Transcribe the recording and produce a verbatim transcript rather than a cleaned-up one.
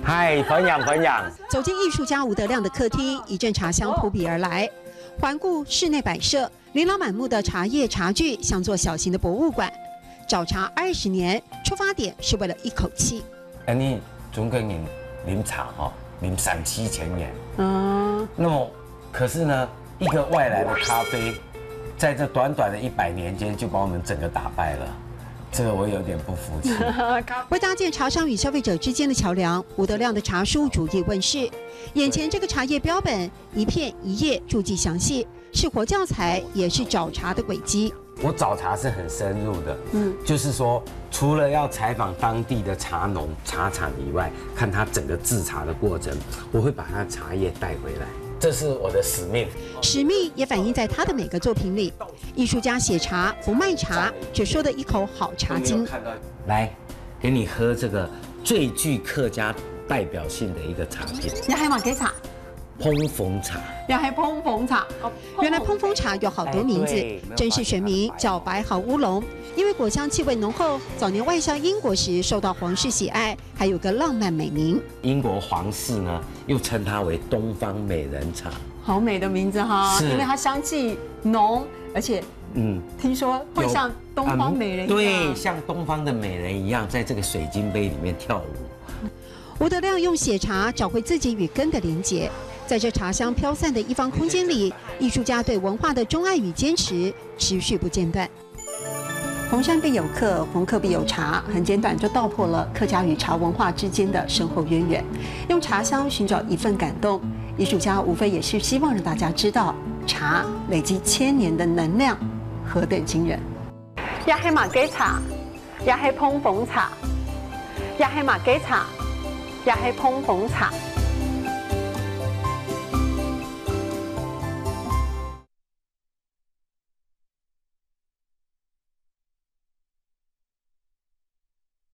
嗨，歡迎，歡迎。走進藝術家吳德亮的客廳，一陣茶香撲鼻而來。環顧室內擺設，琳琅滿目的茶葉茶具，像座小型的博物館。找茶二十年，出發點是為了一口氣。哎，你中國人啉茶哈，啉三四千年，嗯，那麼可是呢，一個外來的咖啡，在這短短的一百年間就把我們整個打敗了，這個我有點不服氣。为搭建茶商与消费者之间的桥梁，吴德亮的茶书逐页问世。眼前这个茶叶标本，一片一页注记详细，是活教材，也是找茶的轨迹。我找茶是很深入的，嗯，就是说，除了要采访当地的茶农、茶厂以外，看他整个制茶的过程，我会把他的茶叶带回来，这是我的使命。使命也反映在他的每个作品里。艺术家写茶不卖茶，只说得一口好茶精。来，给你喝这个最具客家代表性的一个茶品，你还买给茶？蓬蓬茶。你还蓬蓬茶？原来蓬蓬茶有好多名字，哎对正式学名叫白毫乌龙。因为果香气味浓厚，早年外销英国时受到皇室喜爱，还有个浪漫美名。英国皇室呢，又称它为东方美人茶。好美的名字哈，是因为它香气浓，而且嗯，听说会像东方美人一样。对，像东方的美人一样，在这个水晶杯里面跳舞。吴德亮用写茶找回自己与根的连结，在这茶香飘散的一方空间里，艺术家对文化的钟爱与坚持持续不间断。逢山必有客，逢客必有茶，很简短就道破了客家与茶文化之间的深厚渊源。用茶香寻找一份感动，艺术家无非也是希望让大家知道，茶累积千年的能量何等惊人。也系马给茶，也系碰碰茶，也系马给茶，也系碰碰茶。